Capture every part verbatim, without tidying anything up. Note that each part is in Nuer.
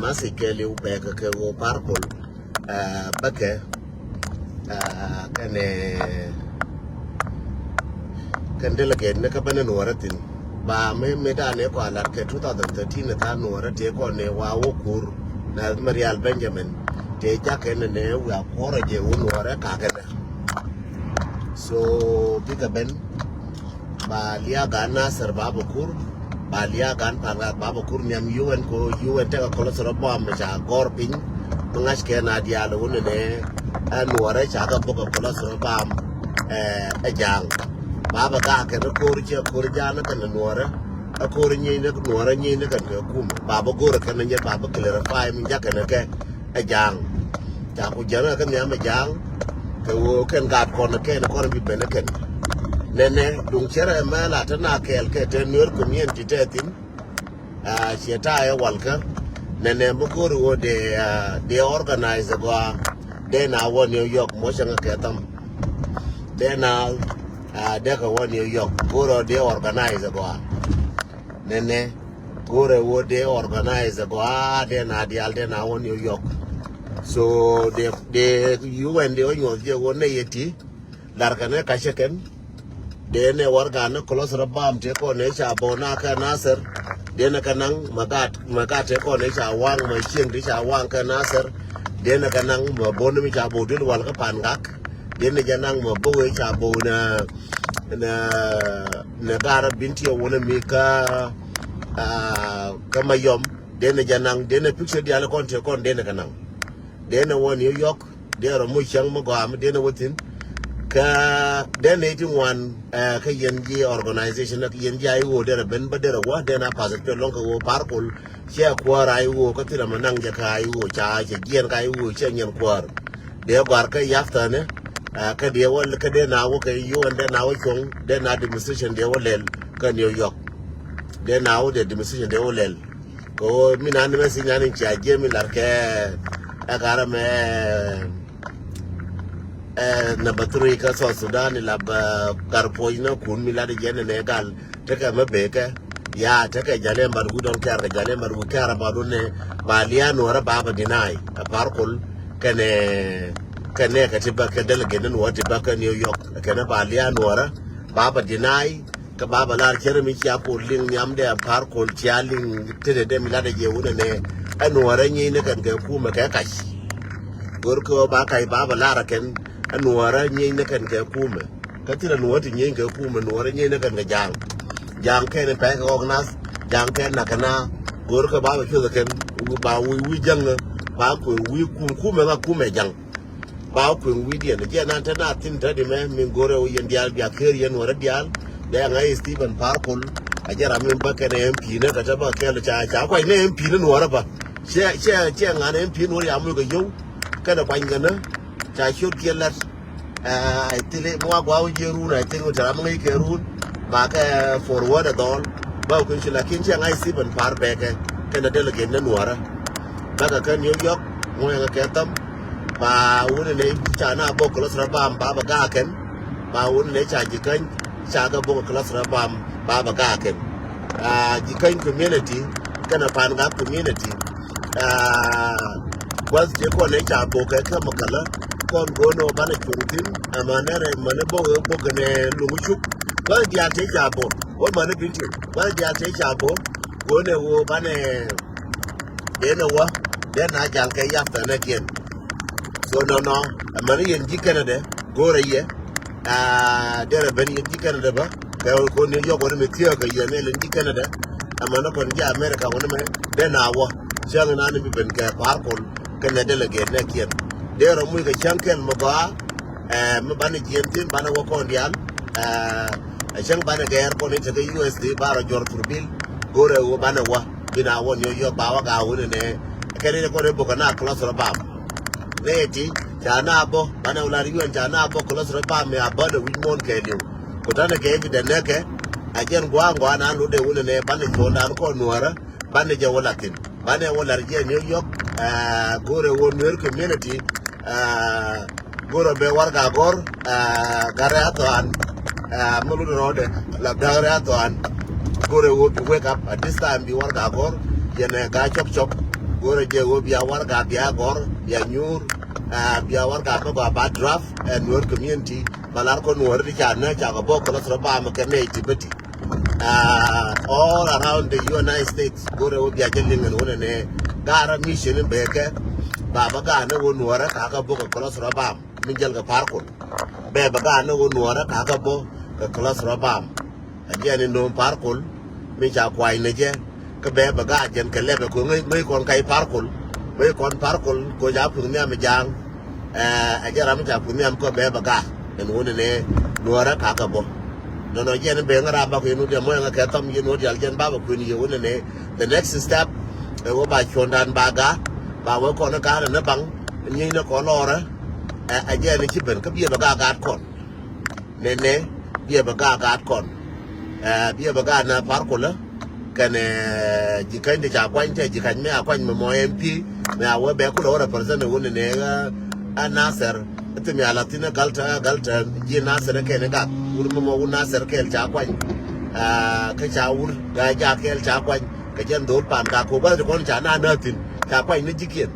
message kɛɛliw bɛ kɛ kɛ ɣöö Par Kuol, ah, bäkɛ, ah, kɛnɛ, kɛn delegate ni kä bä ni Nuɔrä thi̱n. Ba mi, mi da̱a̱n ëë kɔn a lat kɛ two thousand thirteen ni tha̱a̱ŋ Nuɔrä tëë kɔn ni wa wä kur na Marial Benjamin tëë jakɛ ni ni wiaa kuɔrä jɛ wä Nuɔrä kakɛ nɛ. So bikɛ ben ba lia̱a̱ gan Nasir ba bä kur, ba lia̱a̱ gan Pangak ba bä kur nhiam U N ko U N tekɛ cholesterol bomb ca gɔr piny. Mi ŋa̱c kɛ na diaal wun ni ɛ Nuɔrä ca kɛ bok cholesterol bomb, eh, ɛ Ja̱a̱ŋ. Ba bä gak kɛ ni ko̱r ciɛ ko̱r Ja̱a̱ŋ ni kɛn Nuɔrä. Ɛ ko̱r nyieny ni Nuɔrä nyieny ni kɛn kɛ kum. Ba bä go̱r kɛn ni nyɛ ba bä clarify mi jakɛ ni kɛ ɛ Ja̱a̱ŋ. Ca ku jiɛn kä nhiam ɛ Ja̱a̱ŋ kɛ ɣöö kɛn gaat kɔn kɛn kɔn bi ben kɛn. Nɛnɛ duŋ cärɛ mɛ la te na kɛɛl kɛ te Nuer community te thi̱n. Ah, ciɛ ta̱a̱ ɛ walkä. Nɛnɛ mi go̱o̱ri ɣöö dee, ah, dee organize gɔaa. Dee na wä New York mɔ cäŋ kɛ tham. Dee na, ah, dee kɛ wä New York go̱o̱rɔ dee organize gɔaa. Nɛnɛ go̱o̱rɛ wä dee organize gɔaa dee na diaal dee na wä New York. So dee, dee U N dee wä nyuɔth jɛ wä nɛ yɛ ti. Lar kɛ nɛ kacä kɛn. Dee nɛ warɛgak ni cholesterol bomb tëë kɔn nɛ ca bok na kɛ Nasir. Dee nɛ kɛ naŋ mɛ gat, mɛ gat tëë kɔn nɛ ca waŋ mɛ cieŋ tëë ca waŋ kɛ Nasir. Dee nɛ kɛ naŋ mɛ bon mi ca bok dil wal kä Pangak. Dee nɛ jɛ naŋ mɛ bok ëë ca bok nɛ, nɛ, nɛ garä bin tiɛ wunɛ mi kä, ah, kä Mayom. Dee nɛ jɛ naŋ, dee nɛ picture diaal kɔn tëë kɔn dee nɛ kɛ naŋ. Dee nɛ wä New York. Dee rɔ muc cäŋ mi gɔaa mi dee nɛ wä thi̱n. Kä dee nɛ ti ŋuan, eh, kä yɛn ji̱ organization kä yɛn ji̱ I O dee rɔ ben bä dee rɔ wä dee na participate lɔŋ kɛ ɣöö Par Kuol. Ciɛ kuäär I O kä thilɛ mɛ naŋ jɛ kä I O ca cɛ jiɛn kä I O ciɛ nyiɛn kuäär. Dee gɔ̱a̱r kä yaftanɛ, eh, kä dee wä kä dee na wä kɛ U N dee na wä cuɔ̱ŋ dee na demonstration dee wä lɛl kä New York. Dee na wä dee demonstration dee wä lɛl. Kɛ ɣöö mi na ni mɛ si nyan in cia jiɛ mi lar kɛ ɛ karɛ mɛ, eh, number three kä South Sudan in lap, eh, kar puɔ̱ny nä kun mi lat jɛ ni nɛ gal tekɛ mɛ bekɛ. Ya tekɛ jalɛ mbar wi̱i̱ dɔn kɛɛr kɛ jalɛ mbar wi̱i̱ kɛɛr about wun nɛ ba lia̱a̱ Nuɔrä ba bä deny ɛ Par Kuol kɛnɛ, kɛnɛ kɛ ti bä kɛ delegate ni Nuɔrä ti bä kɛ New York kɛnɛ ba lia̱a̱ Nuɔrä ba bä deny. Kä ba bä lar cärɛ mi cia Kuol liŋ nhiamdɛ Par Kuol cia liŋ tetdɛ mi latdɛ jɛ wunɛ nɛ. Ɛ Nuɔrä nyiey ni kɛn kɛ kumɛ kɛ kac. Go̱r kɛ ba kac ba bä lar kɛn ɛ Nuɔrä nyiey ni kɛn kɛ kumɛ. Kä thilɛ Nuɔrä ti nyiey kɛ kumɛ Nuɔrä nyiey ni kɛn kɛ Ja̱a̱ŋ. Ja̱a̱ŋ kɛn pɛk kɛ ɣɔk nath Ja̱a̱ŋ kɛn nak kɛ na. Go̱r kɛ ba bä cuoth kɛn ba wi̱i̱ wi̱i̱ jäŋä ba kueŋ wi̱i̱ kum kumɛ ŋa kumɛ Ja̱a̱ŋ. Ba kueŋ wi̱i̱diɛn jɛ nan te na thi̱n te di mɛ min go̱rɛ wä yɛn diaal bia ker yɛn wärä diaal. Dee ŋa̱c Stephen Par Kuol a jɛ ram min bä kɛn M P ni kɛ te bä kɛl ca ca kuac ni M P ni nuɔrä bä. Cɛ cɛ cɛ ŋa̱n M P nuɔr ya muc kɛ yio̱w kɛnɛ kuany kɛn ni ca ciöt kiɛ lɛt. Ɛ I think mi wa gua wä jiɛ run I think wä te ram ŋäc kɛ run. Ba kɛ forward ɛ dhɔl ba kueŋ ci lakin cɛ ŋa̱c Stephen Par bɛkɛ kɛnɛ delegate ni nuɔrä. Bäkɛ kä New York ŋuɛŋɛ kɛ thäm. Ba wuni ni ca na bok kɛ lɔs rɔ bam ba bä ga̱a̱ kɛn. Ba wuni ni ca ji̱ käny ca kɛ bok kɛ lɔs rɔ bam ba bä ga̱a̱ kɛn. Aa, ji̱ käny community kɛnɛ Pangak community. Aa, gua̱th ji̱ kɔn ni ca bok kɛ kɛ mɛ kälä kɔn go̱o̱n ni wä banɛ cuŋ thi̱n. Ɛmɛ nɛ rɛ mɛ ni bok ɛ bok kɛnɛ luŋ cuk gua̱th diaal tëë ca bok wä mɛ ni bin ti gua̱th diaal tëë ca bok. Go̱o̱n ni wä banɛ Dee nɛ wä dee na ja̱ŋ kɛ yafthanɛ kiɛn. So nɔnɔ ɛmɛni yɛn ji̱ Canada go̱o̱rɛ yɛ. Aa, derɛ ben yɛn ji̱ Canada bä kɛ kɔn ni yɔk wä ni mi thiääk kɛ yɛn ni yɛn ji̱ Canada. Ɛmɛni kɔn ji̱ America wä ni mɛ dee na wä cäŋ na ni mi ben kɛ Par Kuol kɛnɛ delegate nɛ kiɛn. Derɛ muc kɛ cäŋ kɛn mɛ gɔaa. Ɛ mi banɛ jiɛn thi̱n banɛ wä kɔn diaal. Ɛ cäŋ banɛ gɛɛr kɔn i̱ tekɛ U S D barɔ jɔr thurbil. Go̱rɛ wä banɛ wä bi na wä ni yɔk ba wä gaa wä ni nɛ. Kɛn i̱ kɔn i̱ bokɛ na kɛ lɔth rɔ bam. Nɛ ti ca na bä banɛ wä lar yuɛn ca na bä kɛ lɔth rɔ bam mi a bä dɛ wi̱c muɔ̱n kɛ liw. Ku tanɛ kɛ bi dɛ nɛkɛ a jɛn gua̱a̱ŋ gua̱a̱n an lotdɛ wä ni nɛ banɛ cuɔ̱ɔ̱ŋdan kɔn nuäärä. Banɛ jɛ wä la̱thi̱n banɛ wä la̱r jɛ New York. Ɛ go̱rɛ wä Nuer community. Ɛ go̱rɛ bɛ warɛgak gɔ̱r. Ɛ gat rɛy athɔan. Ɛ mi lotdɛ rɔɔdɛ la gat rɛy athɔan. Go̱rɛ wä bi wake up at this time bi warɛgak gɔ̱r. Yɛn ɛ gat cɔk cɔk. Go̱rɛ jɛ ɣöö bia warɛga bia gɔ̱r, bia nyuur, ah, bia warɛga mi gɔaa ba draft, eh, Nuer community, ba lar kɔn Nuɔ̱ɔ̱ri ti ca nä ca kɛ bä kɛ lɔth rɔ bam kɛ nɛy ti bä ti. Ah, all around the United States, go̱rɛ ɣöö bia jɛ liŋ ɛn wunɛ nɛ, gaarä mission in bekɛ, ba bä gaanɛ ɣöö Nuɔ̱ɔ̱rä ka kɛ bä kɛ lɔth rɔ bam, min jäl kɛ Par Kuɔl. Bɛ bä gaanɛ ɣöö Nuɔ̱ɔ̱rä ka kɛ bä kɛ lɔth rɔ bam. A jiɛn in no̱o̱ŋ Par Kuɔl mi ca kuany ni jɛ. Kä bɛ bɛ gaat jɛn kɛ lɛpɛ kɛ ŋäc ŋäc kɔn kac Par Kuɔl. Ŋäc kɔn Par Kuɔl kɛ ca kuth nhiam ja̱a̱ŋ. Ɛ jɛ ram mi ca kuth nhiam kɛ bɛ bɛ gaat. Ɛn wuni ni Nuɔ̱ɔ̱rä kakɛ bɔ. Nɔnɔ jiɛn in ben ŋä ram bak yɛn wut yɛ mɔyɛ ŋä kɛ thɔm yɛn wut yal jɛn ba bɛ kuën yɛ wuni ni. The next step ɛ wä ba cuɔ̱ndan ba gaat ba wä kɔn ka̱n ni baŋ. Nyieny ni kɔn lɔrä. Ɛ jiɛn in ci ben kä biɛ bɛ gaat gaat kɔn. Nɛnɛ biɛ bɛ gaat gaat kɔn. Ɛ biɛ bɛ gaat na Par Kuɔl. Kɛnɛ ji̱ käny ti ca kuany tɛ ji̱ käny mi a kuany mi mɔ M P mi a wee bɛ kulɛ wä represent wun nɛ ɛ Nasir. Ti mi a la thin ɛ gal tɛ gal tɛ ji̱ Nasir ɛ kɛn ɛ gak wun mi mɔ wun Nasir kɛɛl ca kuany. Ɛ kä ca wur gaa ja kɛɛl ca kuany kɛ jɛn dho̱l pan gak ko bä ti kɔn ca na na thin ca kuany ni ji̱kiɛn.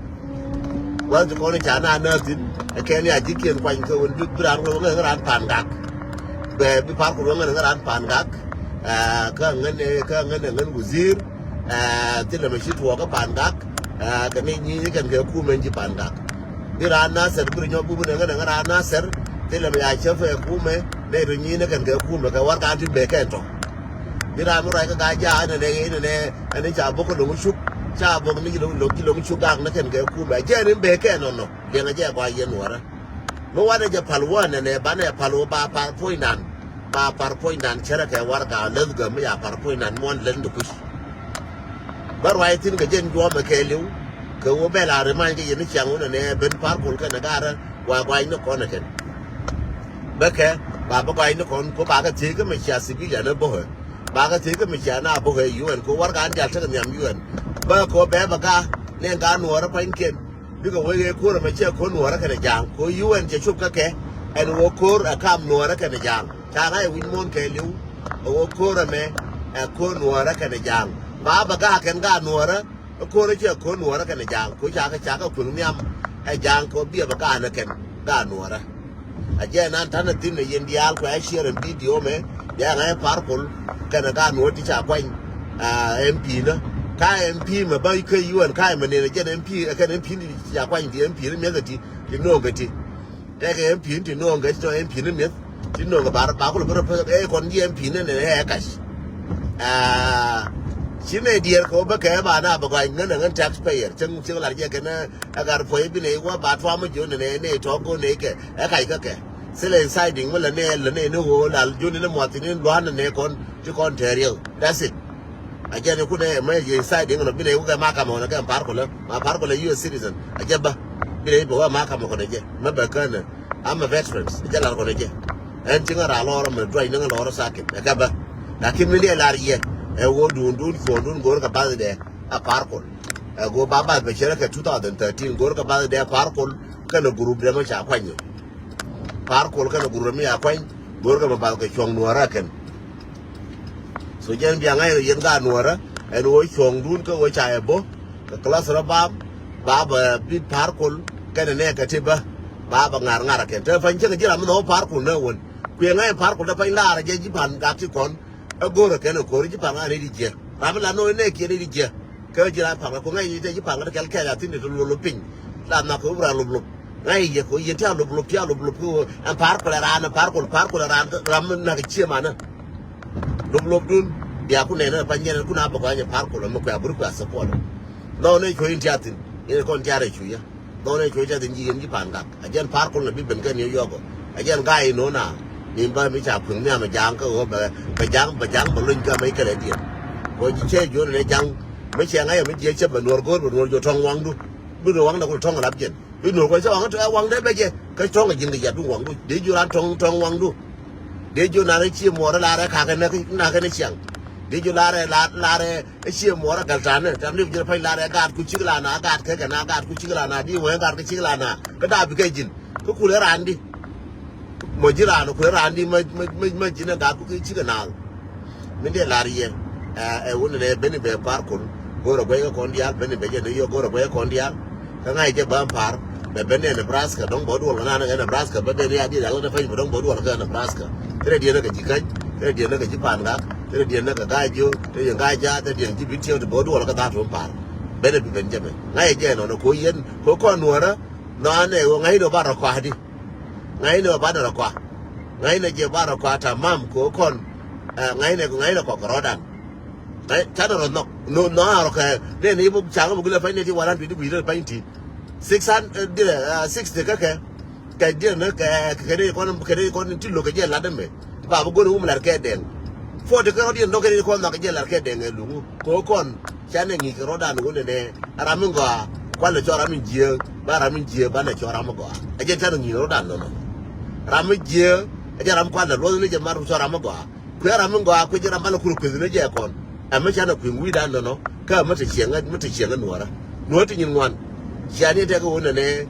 Wal ti kɔn ca na na thin ɛ kɛn ya ji̱kiɛn kuany kɛ wun bi bi ran wun ŋäŋ ran pan gak. Bɛ bi Par Kuɔl wun ŋäŋ ran pan gak. Ɛ kä ŋän ɛ kä ŋän ɛ ŋän wazir. Ɛ thilɛ mɛ ci tuɔɔk kä pan gak. Ɛ kɛ ni nyi ni kɛn kɛ kumɛ ji̱ pan gak. Bi ran Nasir bi ri nyɔk bubun ɛ ŋän ɛ ŋän ran Nasir. Thilɛ mɛ ya cɛ fɛ kumɛ ni ri nyi ni kɛn kɛ kumɛ kɛ warɛga ti bɛ kɛn tɔ. Bi ram mi ruac kä gaa jaak ɛn ɛn ɛn ɛn ɛn ca bok kä loŋ cuk ca bok ni loŋ loŋ loŋ cuk gak ni kɛn kɛ kumɛ jɛ ni bek kɛ nɔnɔ. Liɛŋ a jɛ gɔaa yɛn Nuɔrä. Mi wanɛ jɛ pal wä nɛnɛ banɛ pal wä ba par puɔ̱nydan. Ba par puɔ̱nydan cärɛ kɛ warɛga läth gäm mi ya par puɔ̱nydan muɔ̱n lät ni kuc. Bä ruac thin kɛ jɛn juɔmɛ kɛɛliw. Kɛ wä bɛ la rimany kɛ yɛn ni ciaŋ wä nɛnɛ ben Par Kuɔl kɛnɛ garä. Wa gua̱a̱c ni kɔn ɛ kɛn. Bä kɛ ba bä gua̱a̱c ni kɔn ko ba kɛ thiec kä mɛ cia civilian ɛ bo̱hɛ. Ba kɛ thiec kä mɛ cia na bo̱hɛ U N ko warɛga an jal tekɛ nhiam U N. Bä ko bɛ bä ga nɛ ga Nuɔrä pa̱nykiɛn. Bikɛ wee ɣee ko̱r ɛmɛ cɛ ko̱r Nuɔrä kɛnɛ ja̱a̱ŋ ko U N cɛ cop kä kɛ. Ɛn ɣöö ko̱r ɛ kam Nuɔrä kɛnɛ ja̱a̱ŋ ca ŋa̱c ɛ wi̱c muɔ̱ɔ̱n kɛɛliw. Ɛ ɣöö ko̱r ɛmɛ ɛ ko̱r Nuɔrä kɛnɛ ja̱a̱ŋ ba bä ga kɛn ga Nuɔrä. Ɛ ko̱r ɛ cɛ ko̱r Nuɔrä kɛnɛ ja̱a̱ŋ ko ca kɛ ca kɛ kueŋ nhiam. Ɛ ja̱a̱ŋ kɛ biɛ bɛ gaanɛ kɛn gaan Nuɔrä. A jɛ nan tanɛ thin ɛ yɛn diaal kuɛ a share ɛn video mɛ. Bia ŋa̱c Par Kuɔl kɛnɛ gaan Nuɔrä ti ca kuany. M P nä ka M P mɛ bä kä U N ka mɛ nɛn ɛ jɛn M P ɛ kɛn M P ni ti ca kuany ti M P ni miɛth ɛ ti ti no̱o̱ŋ kɛ ti. Tɛkɛ M P ti no̱o̱ŋ kɛ ti tɔ M P ni mi̱eth ti no̱o̱ŋ kɛ bar ba kulɛ bärä pek ɛ kɔn ji̱ M P ni nɛ ɛ kac. Ci nɛ diɛɛr kɛ wä bä kɛ ba na bä gɔany ŋän ɛ ŋän taxpayer cäŋ cäŋ lar jɛ kɛn ɛ gar puɔy bi nɛ wä ba tuam ji̱ nɛ nɛ nɛ tɔ̱ go̱n nɛ kɛ ɛ kac kä kɛ. Thilɛ inciting mi lɛ nɛ lɛ nɛ ni ɣöö lal ji̱ ni muath ni lua̱n nɛ kɔn ti kɔn tɛɛr yɛ. That's it. A jɛ ni kunɛ mɛ yɛ inciting nɔ bi nɛ wä kɛ mahakama kɔnɛ kɛ Par Kuɔl ma Par Kuɔl U S citizen a jɛ bä. Bi nɛ bɛ wä mahakama kɔnɛ jɛ mɛ bɛ känɛ. I'm a veterans. Jɛ lar kɔn jɛ. Ɛn ti ŋä ra lɔrɔ mɛ duac ni ŋä lɔrɔ sakit ɛ kɛ bä. Lakin mi liɛ lar yɛ ɛ wä dun dun cuɔn dun go̱r kɛ bath dɛ a Par Kuɔl. Ɛ go̱r ba bath bɛ cɛrɛ kɛ two thousand thirteen go̱r kɛ bath dɛ a Par Kuɔl kɛnɛ group dɛ mɛ ca kuany. Par Kuɔl kɛnɛ group dɛ mɛ ca kuany go̱r kɛ mɛ bath kɛ cuɔŋ Nuɔrä kɛn. So jɛn bia ŋa̱c rɔ yɛn gaat Nuɔrä ɛn ɣöö cuɔ̱ŋdun kä ɣöö ca ɛ bo̱ kɛ class rɔ bam ba bɛ bi Par Kuɔl kɛnɛ nɛ kɛ ti bä ba bɛ ŋa̱r ŋa̱r kɛn te pany cäŋ ji̱ ram mi nhɔk Par Kuɔl nä wän. Kuɛ ŋa̱c Par Kuɔl te pany laarä jɛ ji̱ pa̱n gak ti kɔn ɛ go̱rä kɛn ɛ ko̱r ji̱ pa̱n ŋa̱r ni di jiɛ ram mi la no̱o̱ŋ nɛ kiɛ ni di jiɛ. Kɛ ji̱ la paŋ kɛ ku ŋäc ni te ji̱ paŋ kɛ kɛl kɛl a thi̱n te lop lop piny. La nhɔk kɛ wä bi raan lop lop ŋäc yɛ kɛ yɛn ti a lop lop ti a lop lop kɛ wä ɛn Par Kuɔl ɛ raan ɛn Par Kuɔl Par Kuɔl ɛ raan ram mi nak cië manä. Lop lop dun bia ku nɛn ɛ pa̱ny yɛn kun a bä kɔany ɛ Par Kuɔl ɛmɛ kuɛ a bur kuɛ a support. Nhɔk ni cuɛ in ti a thi̱n in kɔn ti a rɛ cu yɛ. Dhɔn ɛ cuɔ̱c cath in ji̱ yɛn ji̱ pa̱a̱n gak. A jɛn Par Kuɔl na bi ben kä New York. A jɛn ga̱a̱c in ɣöö na mi ba mi ca kueŋ nhiam ɛ ja̱a̱ŋ kä ɣöö bɛ bɛ ja̱a̱ŋ bɛ ja̱a̱ŋ bɛ lony kä mec kɛlɛ diɛn. Kɔ ji̱ cɛ juɔ̱n in ɛ ja̱a̱ŋ mi cɛ ŋa̱c ɛ mi jiɛ cɛ bɛ nuɔr go̱o̱r bɛ nuɔr jɔ tɔ̱ŋ waŋdu. Bi nuɔr waŋdɛ kulɛ tɔ̱ŋ ɛ lap jɛn bi nuɔr kɔ cɛ waŋ tɔ̱ ɛ waŋdɛ bɛ jɛ kä tɔ̱ŋ ɛ ji̱n kɛ jat bi waŋdu dee ji̱ ran tɔ̱ŋ tɔ̱ŋ waŋdu. Dee ji̱ ran ɛ cië muɔɔr ɛ lar ɛ ka̱kɛ näk näk kɛn ɛ ciaŋ. Dee ji̱ lar ɛ lar ɛ Ɛ ciɛ muɔɔr ɛ gɛl ta̱a̱nä tɛm ni bi ji̱n ɛ pa̱ny lar ɛ gaat ku cik la na gaat kɛ kɛ na gaat ku cik la na di wee gaat ku cik la na kä da̱a̱ bi kɛ ji̱n kä kulɛ raan di. Mɔ ji̱ raan kulɛ raan di mä ji̱n ɛ gaat ku cik ɛ naath. Min dee lar yɛ ɛ wun nɛ ben bɛ Par Kuɔl Go̱o̱rä guɛc kä kɔn diaal, ben ni bɛ jɛ ni yɔ go̱o̱rä guɛc kä kɔn diaal. Kä ŋa̱c jɛ bä pa̱a̱r bɛ ben ni Nebraska, dɔ̱ŋ bɛ duɔl kɛ nan ɛ Nebraska, bɛ ben ni a diet al kä pɛny bɛ dɔ̱ŋ bɛ duɔl kä Nebraska. Thilɛ diet ni kɛ ji̱ käny, thilɛ diet ni kɛ ji̱ pa̱a̱n gak, thilɛ diet ni kɛ ga̱a̱c jiö, thilɛ diet ga̱a̱c ja̱a̱, thilɛ diet ni ji̱ bi tiɛw ti bä duɔl kä tha̱a̱r tuɔ̱m pa̱a̱r. Ben ni bi ben jɛ mɛ ŋa̱c jɛ nɔnɔ ko̱ yɛn ko̱ kɔn nuɔ̱ɔ̱rä. Nɔanɛ ɣöö ŋa̱cnɛ ɣöö ba rɔ kɔa̱a̱di. Ŋa̱cnɛ ɣöö ba rɔ kɔa̱a̱. Ŋa̱cnɛ jɛ ba rɔ kɔa̱a̱ tamam kɛ ɣöö kɔn. Ɛ, ŋa̱cnɛ ŋa̱cnɛ kɔk rɔɔdan. Ŋa̱c canɛ rɔ nhɔk. Nɔ nɔ a rɔ kɛ nɛn i̱ buk ca̱ŋ buk gilɛ pany nɛy ti walan tui̱t i̱ gui̱c rɛ pany ti. Six hundred, ɛ, sixty kä kɛ. Kɛ diɛn ni kɛ kɛ ni kɔn kɛ ni kɔn ti lo̱k kɛ jɛ lat ɛmɛ. Ba bi go̱n wum lat kɛ dɛŋ. Forty kä rɔ̱diɛn dɔ̱ŋ kɛ ni kɔn nhɔk kɛ jɛ lat kɛ dɛŋ ɛ luŋu. Kɛ ɣöö kɔn. Canɛ ŋi̱i̱c kɛ rɔ̱dan wunɛ nɛ ram mi gɔaa. Kualɛ cɔ ram mi jiääk ba ram mi jiääk banɛ cɔ ram mi gɔaa. Ɛ jɛn canɛ ŋi̱i̱c rɔ̱dan nɔnɔ. Ram mi jiääk ɛ jɛn ram kualɛ luɔth ni jɛ mar cɔ ram mi gɔaa. Kuɛ ram mi gɔaa kuɛ jɛ ram banɛ kur kueth ni jɛ kɔn. Ɛ mi canɛ kui̱ŋ wi̱i̱dan nɔnɔ. Kä mi te cieŋ mi te cieŋ nuɔrä. Nuɔrä ti nyin ŋuan. Ciani tɛk wunɛ nɛ.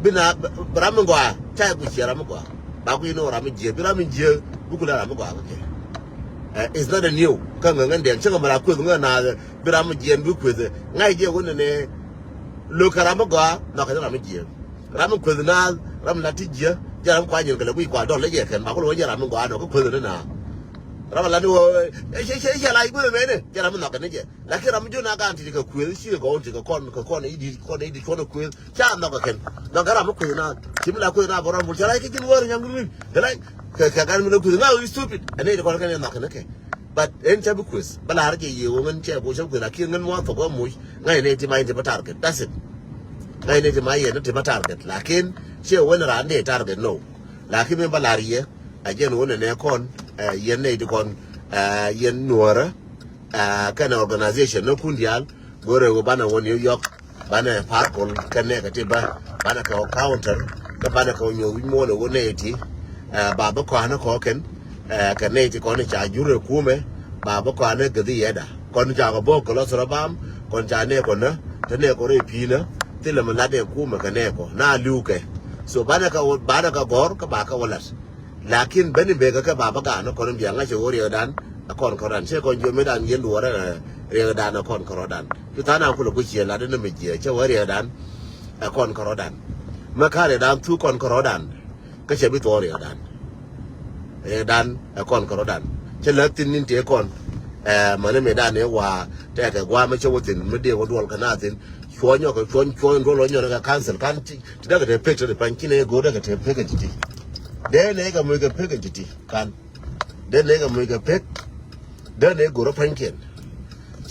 Bi na ram mi gɔaa ca ku cie ram mi gɔaa. Ba ku yin ram mi jiääk bi ram mi jiääk bi kulɛ ram mi gɔaa kɛ. It's not a new kä ŋä ŋän dɛn cä ŋä mi ra kueth ŋä na. Bi ram mi jiɛn bi kueth ŋa̱c jɛ wun ni lo̱k kɛ ram mi gɔaa nhɔk kɛ ni ram mi jiɛn. Ram mi kueth naath ram mi la ti jiɛ jɛ ram mi kua nyin kɛ lɛ guic kua dɔl lɛ jɛ kɛn ba ku lɛ wä jɛ ram mi gɔaa nɔ kä kueth ni naath. Ram mi la ni wä cɛ cɛ cɛ la i̱ gueth mɛni jɛ ram mi nhɔk kɛ ni jɛ. Lakin ram mi jiön a gan ti kɛ kueth ci kɛ gɔw ti kɛ kɔn kɛ kɔn i̱ di kɔn i̱ di cuɔn kueth ca nhɔk kɛ kɛn. Nhɔk kɛ ram mi kueth naath ci mi la kueth naath bä ram bul cɛ la i̱ kɛ ji̱n wä ri nyaŋ ri. Kɛ la kɛ kɛ gan mi ni kueth ŋa̱c i̱ stupid. Ɛn i̱ di kɔn kɛn i̱ nhɔk kɛ ni kɛ. But en cä bi kueth bä la̱r jɛ yie wä ŋän cɛ bo cä kueth lakin ŋän muath thok wä muc ŋa̱c ni ti ma in ti ma target. That's it. Ŋa̱c ni ti ma yɛn ni ti ma target lakin cɛ wä ni raan ni target no. Lakin mi bä la̱r yɛ a jɛn wä ni nɛ kɔn yɛn ni ti kɔn yɛn nuɔrä kɛn organization ni kun diaal. Go̱rɛ wä banɛ wä New York. Banɛ par kol kɛ nɛɛkɛ ti bä banɛ kɛ wä counter kä banɛ kɛ wä nyuɔth wi̱c muɔlɛ wä nɛy ti. Ba bä kɔanä kɔɔkɛn kɛ nɛy ti kɔn ca jurɛ kumɛ. Ba bä kɔanä gäthi yɛda kɔn ca kɔ bok kɛ lɔ thɔrɔ bam kɔn ca nɛɛkɔ nä te nɛɛkɔ rɛy pi̱i̱nä. Thilɛ mi lat ɛ kumɛ kɛ nɛɛkɔ na li̱w kɛ. So banɛ kɛ wä banɛ kɛ gɔr kä ba kɛ wä lat. Lakin beni bekɛ kɛ baba gan kɔn bia ŋa̱c ɣöö riɛkdan ɛ kɔn kɔrɔdan cɛ kɔn jiɔ metdan yɛn duɔrɛ riɛkdan ɛ kɔn kɔrɔdan. Cu tha̱a̱ŋ naŋ kulɛ ku ciɛ lat ni mi jiɛ cɛ wä riɛkdan ɛ kɔn kɔrɔdan. Mɛ ka riɛkdan thu kɔn kɔrɔdan kä cɛ bi thuɔɔk riɛkdan. Riɛkdan ɛ kɔn kɔrɔdan cɛ lät thin nin tëë kɔn. Ɛ mäni metdan ɛ wa tɛkɛ gua̱a̱mɛ cɛ wä thin mi dee wä duɔl kɛ na thin. Cuɔ̱nyɔ kɛ cuɔ̱ny cuɔ̱ny duɔl wä nyɔn kɛ council kan ti däkɛ te pek te pany kinɛ go̱o̱r däkɛ te pek ɛ titi. Dee nɛ kɛ moc kɛ pek ɛ titi kan. Dee nɛ kɛ moc kɛ pek. Dee nɛ go̱o̱r ɛ panykiɛn.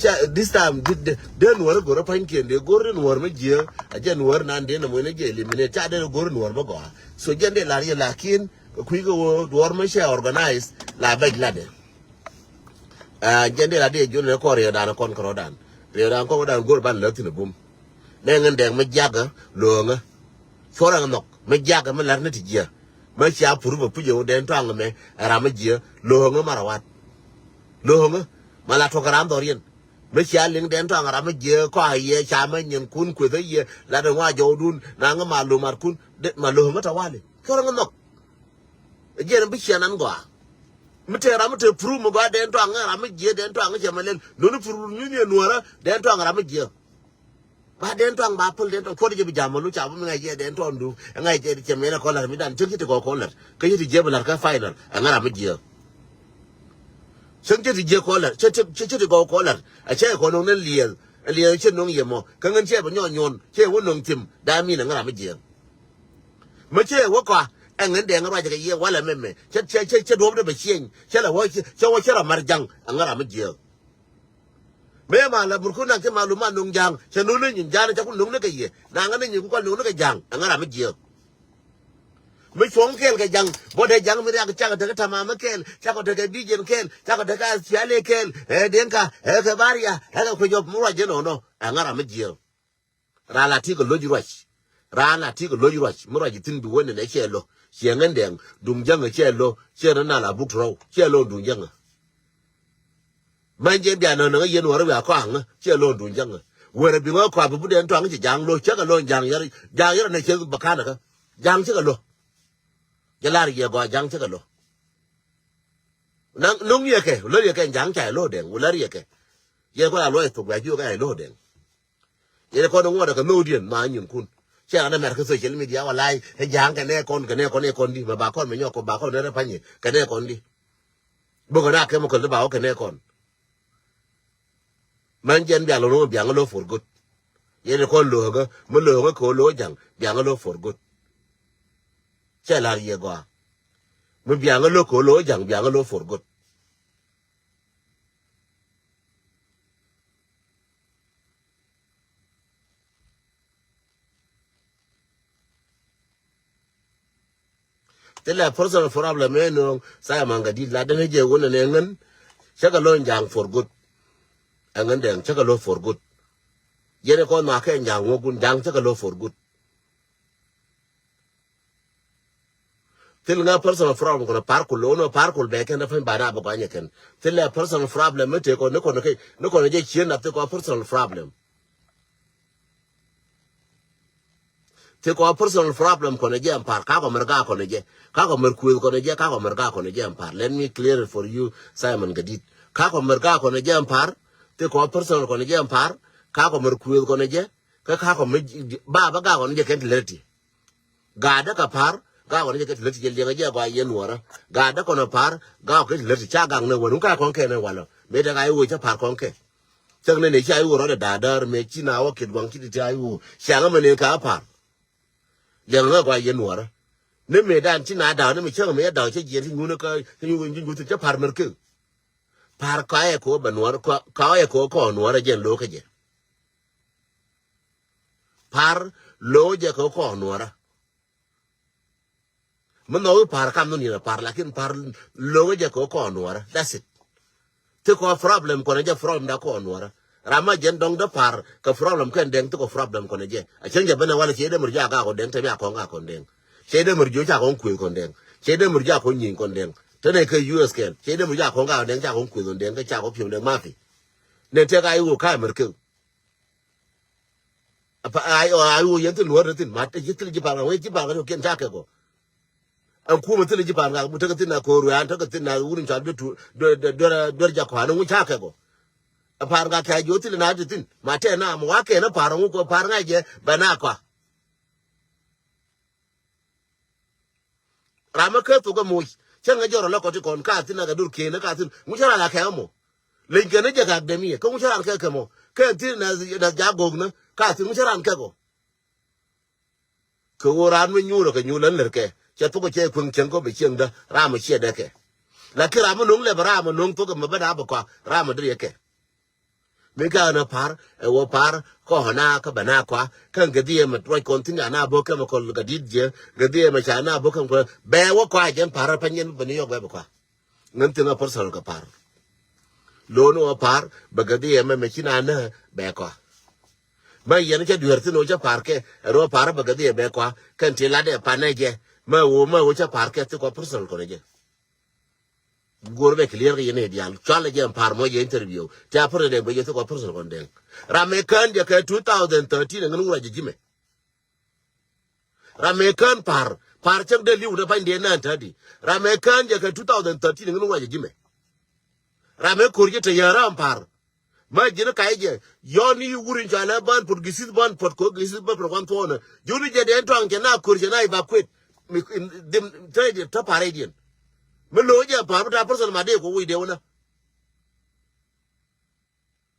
Ca this time dee nuɔr go̱o̱r ɛ panykiɛn dee go̱o̱r dee nuɔr mi jiɛ. A jɛ nuɔr nan dee nɛ moc nɛ jɛ eliminate ca dee go̱o̱r nuɔr mi gɔaa. So jɛn dee lar yɛ lakin kui̱ kɛ wä duɔr mi cɛ organize la bɛc ladɛ. Ɛ jɛn dee la dee jun nɛ kɔn riɛkdan kɔn kärɔ̱dan riɛkdan kɔn kärɔ̱dan go̱o̱r ban lät thin ɛ bum. Nɛ ŋän dɛk mi jiakä lo̱o̱ŋä. Cuɔr ɛŋ nhɔk mi jiakä mi la̱r ni ti jiɛ. Mi cia pur bɛ puc ɛ wä dɛn tɔaŋ mɛ ɛ ram mi jiɛ lo̱o̱ŋä marɛ wat. Lo̱o̱ŋä ma la tuɔk ɛ ram dhɔriɛn. Mi cia liŋ dɛn tɔaŋ ɛ ram mi jiɛ kɔak yɛ ca mɛ nyin kun kueth ɛ yɛ lat ɛ ŋua jɔwdun naŋ ma lo̱o̱ŋ mat kun ma lo̱o̱ŋä tawali cuɔr ɛŋ nhɔk. Ɛ jiɛn bi ciɛ nan gɔaa. Mi te ram mi te pur mi gɔaa dɛn tɔaŋ ɛ ram mi jiɛ dɛn tɔaŋ ɛ cɛ mɛ lɛl nuni pur nyunyɛ nuɔrä dɛn tɔaŋ ɛ ram mi jiɛ. Ba den tɔaŋ ba päl den tɔaŋ cuɔt jɛ bi jam ma lu ca bi mi ŋa̱c yɛ den tɔaŋ du. Ŋa̱c yɛ cɛ mɛn ɛ kɔn la̱t mi dan cäŋ ci ti gɔw kɔn la̱t kä ci ti jiɛ bi la̱t kä final ɛ ŋa̱ ram mi jiɛ. Cäŋ ci ti jiɛ kɔn la̱t cä ti gɔw kɔn la̱t ɛ cɛ kɔn noŋ ni liɛl. Ɛ liɛl cɛ noŋ yɛ mɔ kä ŋän cɛ bi nyɔn nyuɔn cɛ wä noŋ thim da min ɛ ŋa̱ ram mi jiɛ. Mä cɛ wä kɔa ɛ ŋän dɛŋ ruac kɛ yɛ walɛ mɛmɛ cɛ cɛ cɛ duɔ̱p dɛ bɛ ciɛny cɛ lɛ wä cɛ wä cɛ rɔ mar jaŋ ɛ ŋa̱ ram mi jiɛ. Mëë ma la burkun nak cä malumat no̱ŋ ja̱a̱ŋ cä no̱ŋ ni nyin ja̱a̱ŋ cä kun no̱ŋ ni kɛ yɛ naŋ ni nyin kun kɔn no̱ŋ ni kɛ ja̱a̱ŋ ɛŋä ram mi jiääk. Mi cuɔ̱ŋ kɛɛl kɛ ja̱ŋ bɔt ɛ ja̱ŋ mi riak cakɔ tekɛ tamam mi kɛɛl cakɔ tekɛ bijiɛn kɛɛl cakɔ tekɛ athiali kɛɛl ɛ diɛŋka ɛ kɛ baria ɛ kɛ kuecɔp mi ruac jɛ nɔnɔ ɛŋä ram mi jiääk. Raan la ti kɛ lo̱c ruac. Raan la ti kɛ lo̱c ruac mi ruac ithin bi wen nɛ cɛ lo̱. Ciɛ ŋän dɛŋ duŋ jäŋ cɛ lo̱ cɛ rɛ na la buk tɔrɔw cɛ lo̱ duŋ jäŋ. Mɛn jɛ bia nɔn nɛ ŋä yɛn wärä wiaa kɔaŋ cɛ lo̱ duŋ jäŋ. Wärä bi ŋä kɔa bi bu dɛn tɔaŋ cɛ jaŋ lo̱ cɛ kɛ lo̱ jaŋ yɛr jaŋ yɛr nɛ cɛ bä kanɛ kä jaŋ cɛ kɛ lo̱. Jɛ lar yɛ gɔaa jaŋ cɛ kɛ lo̱. Naŋ no̱ŋ yɛ kɛ wä lär yɛ kɛ ja̱ŋ ca yɛ lo̱o̱ dɛŋ wä lär yɛ kɛ. Yɛn kɔn a luɔc thok bia jiök a ɛ lo̱o̱dɛn. Yɛn kɔn ŋuɔ̱t ɛ kɛ nhöödiɛn ma nyinkun. Cɛ ran ɛmɛr kä social media wala ɛ ja̱a̱ŋ kɛ nɛ kɔn kɛ nɛ kɔn ɛ kɔn di mɛ ba kɔn mɛ nyɔk kɔ ba kɔn nɛ rɛ pa̱nyɛ kɛ nɛ kɔn di. Bä kɛ na chemical di ba wä kɛ nɛ kɔn. Mɛn jɛn bia lo̱ lo̱ bia ŋä lo̱ for good. Yɛn kɔn lo̱ kä mi lo̱ kä kɛ lo̱ ja̱ŋ bia ŋä lo̱ for good. Cɛ lar yɛ gɔaa. Mi bia ŋä lo̱ kɛ lo̱ ja̱ŋ bia ŋä lo̱ for good. Thilɛ personal problem ɛ nööŋ Simon Gatdit la den jɛ wun ɛn ɛ ŋän. Cä kɛ lo̱ ja̱a̱ŋ for good. Ɛ ŋän dɛŋ cä kɛ lo̱ for good. Yɛn ɛ kɔn ma kɛ ja̱a̱ŋ ŋuɔ̱kun ja̱a̱ŋ cä kɛ lo̱ for good. Thil ŋa personal problem kɔnɔ par kul lo̱o̱n ɔ par kul bɛ kɛn dɛ pany ba na bɛ gɔanyɛ kɛn. Thilɛ personal problem mi tëë kɔn ni kɔn kɛ ni kɔn jɛ ciën na thil kɔ personal problem. Thil kɔ personal problem kɔnɔ jɛ ɛn par kakɔ mɛr gaa kɔnɔ jɛ kakɔ mɛr kuëth kɔnɔ jɛ kakɔ mɛr gaa kɔnɔ jɛ ɛn par. Let me clear it for you, Simon Gatdit. Kakɔ mɛr gaa kɔnɔ jɛ ɛn par. Thil kɔ personal kɔnɔ jɛ ɛn par. Kakɔ mɛr kuëth kɔnɔ jɛ kä kakɔ mɛr ba bɛ gaa kɔnɔ jɛ kɛn ti lɛr ti. Gaatdä kɛ pa̱r, gaak kɔn jɛ kɛ ti lät ti jɛ liɛŋɛ jɛ gɔaa yɛn nuɔrä. Gaatdä kɔn ɛ pa̱r, gaak kɛ ti lät ti ca gak ni wän wun ka kɔn kɛ ni walɔ. Mëë tɛ ka i̱ wä cä pa̱r kɔn kɛ. Cäŋ ni ni ca i̱ wä rɔ̱dɛ da̱a̱ däär mëë ci na wä kiɛt waŋ ci ti ti a i̱ wä. Ciaŋä mɛ ni ka pa̱r. Liɛŋɛ gɔaa yɛn nuɔrä. Ni mëë dan ci na da̱a̱ ni mi cäŋ mëë da̱a̱ cä jiɛn ci nyun kä ci nyun ci nyun ti cä pa̱r mɛr kɛ. Pa̱r ka yɛ kɛ wä bɛ nuɔrä ka yɛ kɛ wä kɔn nuɔrä jɛn lo̱o̱kä jɛ. Pa̱r lo̱o̱ jɛ kɛ kɔn nuɔrä. Mi nhɔk i̱ pa̱r kam nhun yɛn a pa̱r lakin pa̱r lo̱o̱ jɛ kɛ kɔn nuɔrä. That's it. Ti kɔ problem kɔn jɛ problem da kɔn nuɔrä. Ram ma jɛn dɔŋ dä pa̱r kɛ problem kɛn dɛŋ ti kɔ problem kɔn jɛ. A cäŋ jɛ ben a walɛ cɛ dee mur jɛ a gak kɔn dɛŋ tɛm ya kɔn gak kɔn dɛŋ. Cɛ dee mur jɛ ca kɔn kuëth kɔn dɛŋ. Cɛ dee mur jɛ a kɔn nyieny kɔn dɛŋ. Te ne kɛ U S kɛn cɛ dee mur jɛ a kɔn gak kɔn dɛŋ ca kɔn kuëth kɔn dɛŋ kɛ ca kɔn piɛm dɛŋ mafi. Ne tɛk a i̱ wä ka mɛr kɛ. Apa ai ai wä yɛn thil nuɔr thil ma te thil ji̱ pa̱a̱n wee ji̱ pa̱a̱n kɛ kiɛn ca kɛ gɔ. An kumɛ thil ji̱ pa̱a̱n kɛ bu tekɛ thil na ko̱o̱r wee an tekɛ thil na wun ca duer duer duer duer ja kɔan ŋu ca kɛ gɔ. A pa̱a̱n kɛ kɛ ji̱ wä thil na ti thil ma te na mɛ wa kɛ na pa̱a̱n ŋu kɛ pa̱a̱n ŋa jɛ bɛ na kɔa. Ram mi kä thok ɛ moc cä ŋäc jɔrɔ lä kɔt ti kɔn ka thi̱n a kɛ dur kiɛn kä thi̱n ŋu cä ran la kɛ mɔ. Leny kɛn ni jɛ gak dɛm yɛ kä ŋu cä ran kɛ kɛ mɔ kɛ thi̱n na na ja gok ni ka thi̱n ŋu cä ran kɛ kɔ. Kɛ ɣöö ran mi nyuur kɛ nyuur län lär kɛ cɛ thok cɛ kueŋ cieŋ kɔ bɛ cieŋ dä ram mi ciɛ dɛ kɛ. Lakin ram mi no̱ŋ lɛ bɛ ram mi no̱ŋ thok mɛ bä na bɛ kɔa ram mi dee yɛ kɛ. Mi ka na pa̱r ɛ wä pa̱r kɔ na kä bɛ na kɔa kä gɛ dhiɛ mɛ ruac kɔn thi̱n ana bä kɛ mɛ kɔl gɛ dit jɛ gɛ dhiɛ mɛ ca na bä kɛ mɛ kɔl bɛ wä kɔa jɛn pa̱r pɛ nyɛn bɛ ni yɔk bɛ bɛ kɔa. Ŋän thi̱n a personal kɛ pa̱r. Lo̱n wä pa̱r bɛ gɛ dhiɛ mɛ mɛ ci na nä bɛ kɔa. Mɛ yɛn cɛ duer thi̱n wä cɛ pa̱r kɛ ɛ rɔ pa̱r bɛ gɛ dhiɛ bɛ kɔa kɛn ti lat ɛ panɛ jɛ mɛ wä mɛ wä cɛ pa̱r kɛ thi kɔ personal kɔnɛ jɛ. Guor bɛ clear kɛ yɛn ɛ diaal cual ɛ jɛ ɛn pa̱r mɔ jɛ interview. Ti a president bɛ jɛ thok ɔ president kɔn dɛŋ. Ram ɛ kään jɛ kɛ two thousand thirteen ɛ ŋän wura jɛ ji̱mɛ. Ram ɛ kään pa̱r pa̱r cäŋ dee li̱w dee pany dee naan tädi. Ram ɛ kään jɛ kɛ two thousand thirteen ɛ ŋän wura jɛ ji̱mɛ. Ram ɛ ko̱r jɛ te yɛ ram pa̱r. Ma ji̱n ka̱y jɛ yɔn i̱ wur in ca lɛ ban pot gi̱si̱th ban pot ko̱ gi̱si̱th ban pot kuan thuɔɔnä. Juni jɛ dee tɔaŋ cɛ na ko̱r cɛ na evacuate. Mi dhim te diɛn te pa̱r i̱ diɛn. Mi lo̱o̱ jɛ pa̱r bi ta person ma dee kuɔ wi̱c dee wä na.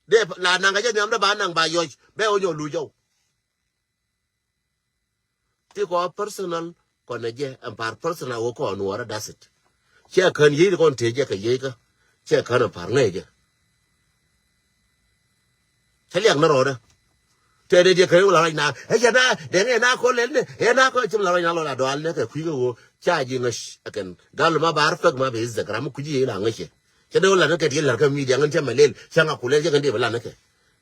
Dee la naŋ kɛ jɛ nhiam dee ba naŋ ba yɔc bɛ wä nyɔ luc jɔw. Ti kɔ personal kɔnɛ jɛ ɛn pa̱r personal wä kɔn nuɔrä dasit. Cɛ kän yiey ti kɔn tëë jɛ kɛ yiey kä cɛ kän ɛn pa̱r ŋäc jɛ. Cä liak ni rɔɔdä. Tëë dee diɛ kän wä la rac na ɛ jɛ na dee ŋäc na kɔ lɛl ni ɛ na kɔ cim la rac na lɔ la dɔal ni kɛ kui̱ kɛ wä ca ji̱ ŋäc ɛ kɛn gal ma bar pek ma bɛ Instagram kui̱ ji̱ yiey la ŋäc cɛ. Cɛ dee wä la ni kɛ ti lɛr kä media ŋän cɛ mɛ lɛl cɛ ŋa kulɛl cɛ kɛn dee bɛ la ni kɛ.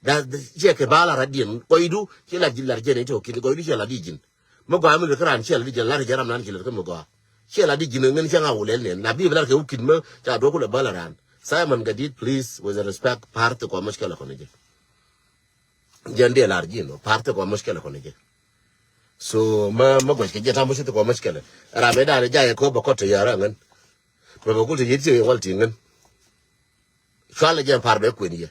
Da ciɛ kɛ ba la radiɛn gɔydu ciɛ la ji̱ lar jɛn ito kin gɔydu ciɛ la di ji̱n. Mi gɔaa mi lät kä raan ciɛ la di ji̱n lar jɛ ram nan ci lät kä mi gɔaa. Ciɛ la di ji̱n ŋän cɛ ŋa wulɛl nɛn na bi bi lar kɛ wukit mi ca duɔk kulɛ bä la raan. Simon Gatdit, please, with respect, pa̱r thok ɔ mushkila kɔn jɛ. Jɛn dee lar ji̱n pa̱r thok ɔ mushkila kɔn jɛ. So ma ma guac kɛ jɛ tam mushkila thok ɔ mushkila. Ram mi dan jɛ kɔ bä kɔt te yara ŋän. Bɛ bɛ kul te yit ti wal ti ŋän. Cual jɛ pa̱r bɛ kuen yɛ.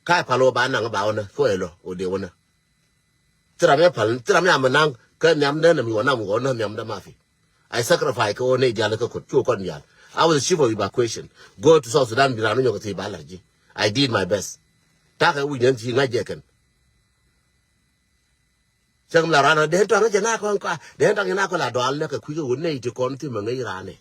Ka pal wä ba naŋ ba wä nä, cuɔ ɛ lɔ wä dee wä nä. Thira mi pal, thira mi am naŋ kä nhiam dee nɛ mi wä nam wä nä nhiam dee ma fi. I sacrifice kä wä nɛ dial kä kut, cuɔ kɔn dial. I was a chief of evacuation. Go to South Sudan, bi ran nyɔk thi ba lar ji. I did my best. Takɛ wi̱c nɛn thi ŋa̱c jɛ kɛn. Cäŋ la ran den tɔŋ jɛ na kɔn kɔa, den tɔŋ jɛ na kɔn la dɔal nɛ kɛ kui̱ kɛ wun nɛ iti kɔn thi mɛ ŋäc ran nɛ.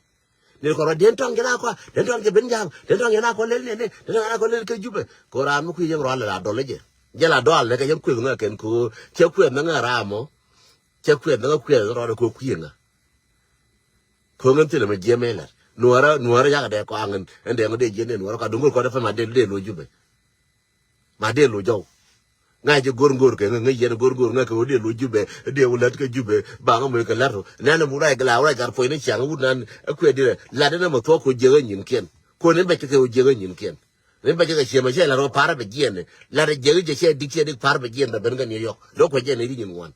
Ni kɔn rɔ den tɔŋ jɛ na kɔa, den tɔŋ jɛ ben jam, den tɔŋ jɛ na kɔn lel nɛ nɛ, den tɔŋ jɛ na kɔn lel kɛ Jubɛ. Kɛ ran mi kui̱ jɛ ŋɛ rɔal la dɔl jɛ. Jɛ la dɔal nɛ kɛ jɛ kui̱ ŋɛ kɛn ko, cɛ kui̱ ŋɛ ram mɔ. Cɛ kui̱ ŋɛ kui̱ ŋɛ rɔal ko kui̱ ŋɛ. Ko ŋɛ thilɛ mɛ jiɛ mɛ lɛr. Nuɔrɛ, nuɔrɛ yakɛ dɛ kɔaŋ ɛn dɛ ŋɛ dee jiɛ nɛ nuɔrɛ kɔa duŋ gor kɔn dɛ fɛn ma dee, dee lo Jubɛ. Ma dee lo jɔw. Ŋa̱c jɛ go̱r go̱r kɛ ŋäc yɛn go̱r go̱r ŋäc kɛ wä dee lo Jubɛ, dee wä lät kɛ Jubɛ, ba ŋä mɔc kɛ lät ro. Nɛn bu ruac gɛ la ruac gat puɔ̱ny ni ciaŋ wut nan ɛ kuɛ dirɛ. Lat ɛn ɛmɛ thuɔ̱k kɛ wä jiäk ɛ nyinkiɛn. Kuɔn in bɛc kɛ wä jiäk ɛ nyinkiɛn. In bɛc kɛ ciɛ mɛ cɛ lät ro pa̱r bɛ jiɛn ni. Lat ɛ jiäk jɛ cɛ dik cɛ dik pa̱r bɛ jiɛn bɛ ben kɛ New York. Dɔ̱k kuɛ jiɛn ni ri nyin ŋuan.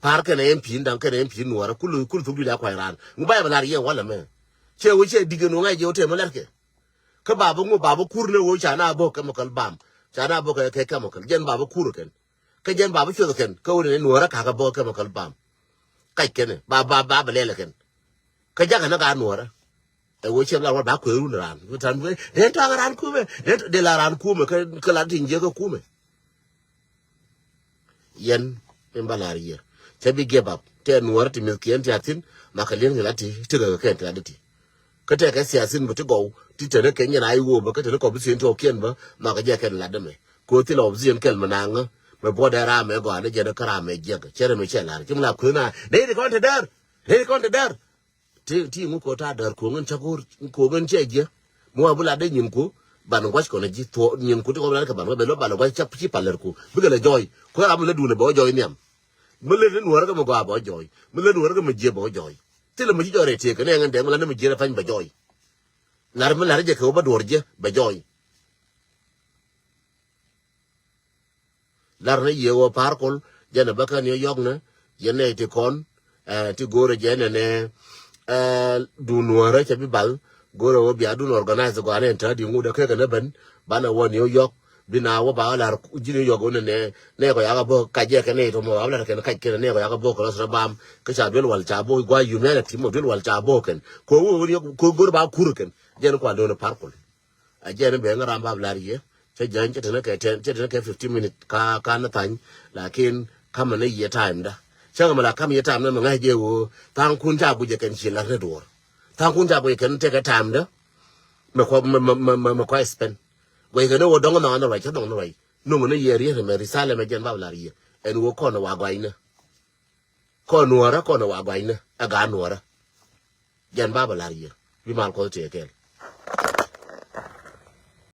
Pa̱r kɛn ɛ M P in da̱ŋ kɛn ɛ M P in nuɔrä kul thuk dui̱l a kuac raan. Ŋu ba yɛ bɛ lar yɛn walɛ mɛ. Cɛ wä cɛ dik in wä ŋa̱c jɛ wä tɛmɛ lɛt kɛ. Kä babä ŋu babä kur ni ɣöö ca na bä chemical bam. Ca na bä kɛ, kɛ chemical. Jɛn babä kur kɛn. Kä jɛn babä cueth kɛn. Kä ɣöö ni nuɔrä kakä bä chemical bam. Kac kɛn ba, ba, ba, ba lɛl kɛn. Kä jakɛ ni ka nuɔrä. Ɛ ɣöö cɛ lar wä ba kuɛ run raan. Tan wee, den tɔŋ raan kumɛ. Den, den la raan kumɛ. Kä, kä la tin jiɛ kä kumɛ. Yɛn in ba lar yɛ. Cɛ bi give up. Tɛ nuɔrä ti mith kiɛn ti a thin. Ma kɛ liɛn kɛ la ti, ti kɛ kɛn ti la di ti. Kä tɛkɛ siasin bä ti gɔw ti tɛnɛ kɛ nyɛn a iwoo bä kä tɛnɛ kɔp bi thieen ti ɣɔw kiɛn bä, ma kɛ jɛ kɛn lat dämɛ. Ko thilɛ opposition kɛl mɛ naŋä mɛ buɔt dɛ ram mɛ gɔanɛ jɛn kä ram mɛ jiɛk cɛ rɛ mɛ cɛ lar ci mi la kueth na. Nɛy ti kɔn te däär, nɛy ti kɔn te däär. Ti, ti ŋu ko ta däär ko ŋän cä go̱r ko ŋän cɛ jiɛ. Mi wa bi lat dee nyin ko ban guac kɔn ji̱ thuɔ nyin ko ti kɔn lat kɛ ban wä bɛ lɔ ban guac cä ci palɛr ko bikɛ lɛ jɔɔy. Ko ram mi lä duunɛ bɛ wä jɔɔy nhiam. Mi lät ni nuɔrä kä mi gɔaa bɛ wä jɔɔy. Mi lät nuɔrä kä mi jiɛ bɛ wä jɔɔy. Thilɛ mi ci jɔɔy rɛ tiek kɛ nɛ ŋän dɛŋ mi la ni mi jiɛ rɛ pany bɛ jɔɔy. Lar mi lar jɛ kɛ wä bä duɔr jɛ bɛ jɔɔy. Lar ni yɛ wä par kol jɛn bä kɛn yɔ yɔk ni yɛ nɛ ti kɔn. Ti go̱rɛ jɛ nɛ nɛ dun wärä cɛ bi bal go̱rɛ wä bia dun organize gɔanɛ in tɛ di ŋut ɛ kɛ kɛ nɛ ben banɛ wä ni yɔ yɔk. Bi na wä ba wä lar ji̱n yɔ yɔk wä nɛ nɛ nɛ kɔ yakä bä ka jɛ kɛ nɛ itɔ mɔ ba wä lar kɛn kac kɛn nɛ kɔ yakä bä kɛ lɔs rɛ bam. Kä ca duel wal ca bä gua humanity mɔ duel wal ca bä kɛn ko wä wä ni ko go̱r ba kur kɛn. Jɛn kua dun par kol. A jɛn bɛ ŋä ram bab lar yɛ cɛ jɛn cɛ tɛnɛ kɛ ten cɛ tɛnɛ kɛ fifteen minute ka ka ni thany. Lakin kamɛ ni yɛ time da cɛ ŋä mɛ la kam yɛ time da mɛ ŋä jɛ wo thaŋ kun ca gucɛ kɛn ci lar ni duɔr. Thaŋ kun ca gucɛ kɛn tɛkɛ time da mɛ kɔ mɛ mɛ mɛ mɛ kɔ spend. Gucɛ kɛn ni wo dɔŋ nɔŋ ni ruac cɛ dɔŋ ni ruac. Nuŋ ni yɛ riet mɛ risalɛ mɛ jɛn bab lar yɛ ɛn wo kɔn wa gɔy ni. Kɔn nuɔrä kɔn wa gɔy ni ɛ ga nuɔrä. Jɛn bab lar yɛ bi mal kɔth tëë kɛl.